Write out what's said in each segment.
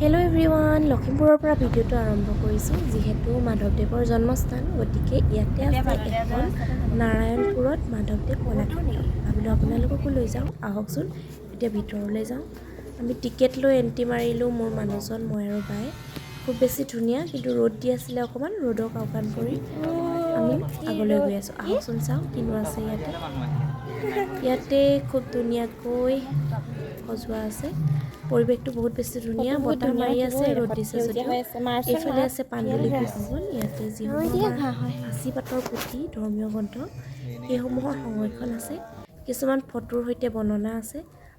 Hello' everyone, লখিমপুৰৰ পৰা ভিডিঅ'টো আৰম্ভ কৰিছোঁ। যিহেতু মাধৱদেৱৰ জন্মস্থান, গতিকে ইয়াতে আছে এখন নাৰায়ণপুৰত মাধৱদেৱ কলাক্ষেত্ৰ। ভাবিলোঁ আপোনালোককো লৈ যাওঁ। আহকচোন, এতিয়া ভিতৰলৈ যাওঁ। আমি টিকেট লৈ এণ্ট্ৰি মাৰিলোঁ, মোৰ মানুহজন, মই আৰু বাই। খুব বেছি ধুনীয়া, কিন্তু ৰ'দ দি আছিলে অকণমান। ৰ'দক আওকাণ কৰি আমি আগলৈ গৈ আছোঁ। আহকচোন, চাওঁ কিনো আছে ইয়াতে। ইয়াতে খুব ধুনীয়াকৈ সজোৱা আছে। পৰিৱেশটো বহুত বেছি ধুনীয়া। বতাহ মাৰি আছে, ৰ'দ দিছে যদিও। এইফালে আছে পাণ্ডুলিপি ভৱন। ইয়াতে যিসমূহ আমাৰ সাঁচি পাতৰ পুথি, ধৰ্মীয় গ্ৰন্থ, সেইসমূহৰ সংৰক্ষণ আছে। কিছুমান ফটোৰ সৈতে বৰ্ণনা আছে।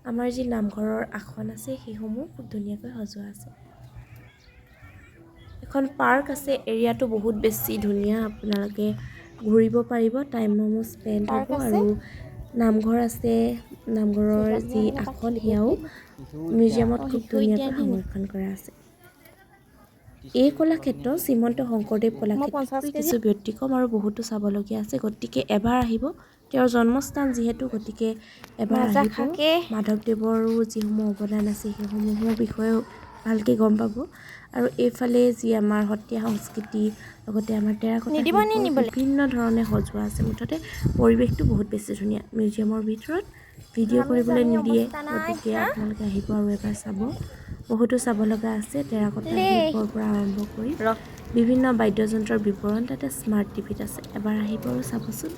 আমাৰ যি নামঘৰৰ আসন আছে, সেইসমূহ খুব ধুনীয়াকৈ সজোৱা আছে। এখন পাৰ্ক আছে। এৰিয়াটো বহুত বেছি ধুনীয়া, আপোনালোকে ঘূৰিব পাৰিব, টাইমসমূহ স্পেণ্ড হ'ব। আৰু নামঘৰ আছে। নামঘৰৰ যি আসন, সেয়াও মিউজিয়ামত খুব ধুনীয়াকৈ সংৰক্ষণ কৰা আছে। এই কলাক্ষেত্ৰ শ্ৰীমন্ত শংকৰদেৱ কলাক্ষেত্ৰ কিছু ব্যতিক্ৰম আৰু বহুতো চাবলগীয়া আছে। গতিকে এবাৰ আহিব। তেওঁৰ জন্মস্থান যিহেতু, গতিকে এবাৰ আহিব। মাধৱদেৱৰো যিসমূহ অৱদান আছে, সেইসমূহৰ বিষয়েও ভালকৈ গম পাব। আৰু এইফালে যি আমাৰ সত্ৰীয়া সংস্কৃতি, লগতে আমাৰ টেৰাকটা শিল্প বিভিন্ন ধৰণে সজোৱা আছে। মুঠতে পৰিৱেশটো বহুত বেছি ধুনীয়া। মিউজিয়ামৰ ভিতৰত ভিডিঅ' কৰিবলৈ নিদিয়ে। গতিকে আপোনালোকে আহিব আৰু এবাৰ চাব। বহুতো চাব লগা আছে। টেৰাকটা শিল্পৰ পৰা আৰম্ভ কৰি বিভিন্ন বাদ্যযন্ত্ৰৰ বিৱৰণ তাতে স্মাৰ্ট টিভিত আছে। এবাৰ আহিব আৰু চাবচোন।